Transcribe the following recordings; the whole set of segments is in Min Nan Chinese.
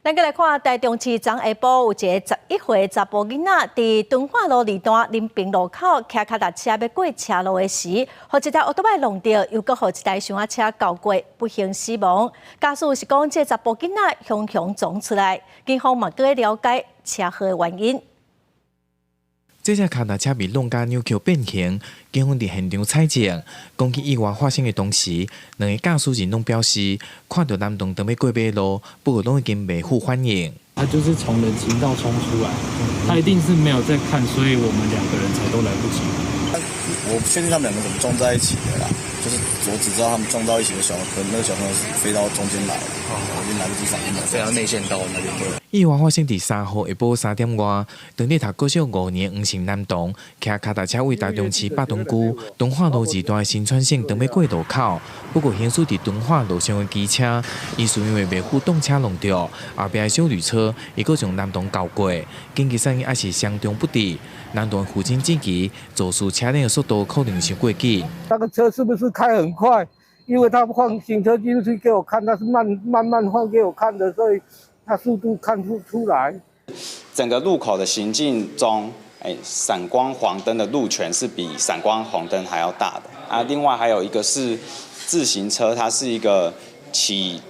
咱閣來看台中市昨下晡有一個11歲查埔囡仔，佇敦化路二段林平路口騎跤踏車欲過車路的時，予一台歐多擺挵著，又閣予一台小車轎過，不幸死亡。家屬是講，這個查埔囡仔雄雄撞出來，警方嘛閣咧了解車禍的原因。這隻跤踏車被挵甲扭曲變形，警方佇現場採證。講起意外發生的當時，兩个駕駛人攏表示，看著男童當欲過馬路，不過攏已經袂赴反應。他就是從人行道衝出來，他一定是沒有在看，所以我們兩個人才都來不及。我不確定他們兩個怎麼撞在一起的啦，就是我只知道他們撞到一起的時候，可能那個小朋友是飛到中間來，我已經來不及反應了，飛到內線道那邊。意外發生佇3號下晡3點外，當咧讀國小五年黃姓男童，騎跤踏車位台中市北屯區敦化路二段新川線當欲過路口，不過行駛佇敦化路上的機車，疑似因為袂赴擋車挵著，後壁的小旅車伊閣將男童轎過，緊急反應猶是相當不智。男童父親質疑，肇事車輛的速度可能傷過緊。那個車是不是開很快？因為他放行車記錄器給我看，他是慢慢慢放給我看的，所以他速度看不出來。整個路口的行進中，閃光黃燈的路權是比閃光紅燈還要大的。啊，另外還有一個是自行車，它是一個起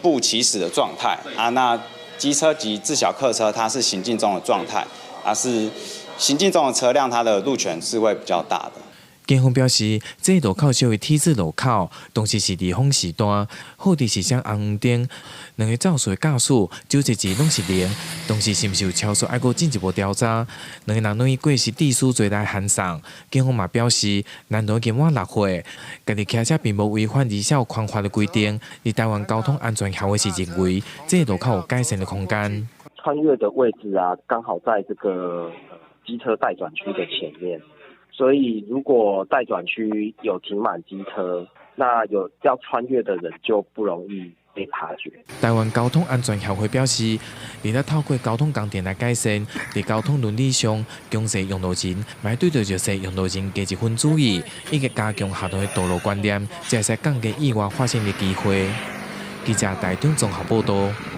步起始的狀態。啊，那機車及自小客車，它是行進中的狀態，啊是行進中的車輛，它的路權是會比較大的。警方表示，這個路口屬於 T 字路口，當時是離峰時段，好佇是閃紅燈，兩个肇事的駕駛酒測值攏是零，當時是毋是有超速，愛閣進一步調查。兩個男女過失致死罪來函送。警方嘛表示，男童已經滿6歲，家己騎車並無違反兒少寬法的規定。而台灣交通安全協會是認為，這個路口有改善的空間。穿越的位置啊，剛好在這個機車待轉區的前面。所以，如果待轉區有停滿機車，那有要穿越的人就不容易被察覺。台灣交通安全協會表示，除了透過交通工程來改善，佇交通倫理上，強勢用路人，嘛對著弱勢用路人加一分注意，以及加強學童的道路觀念，才會使降低意外發生的機會。記者台中綜合報道。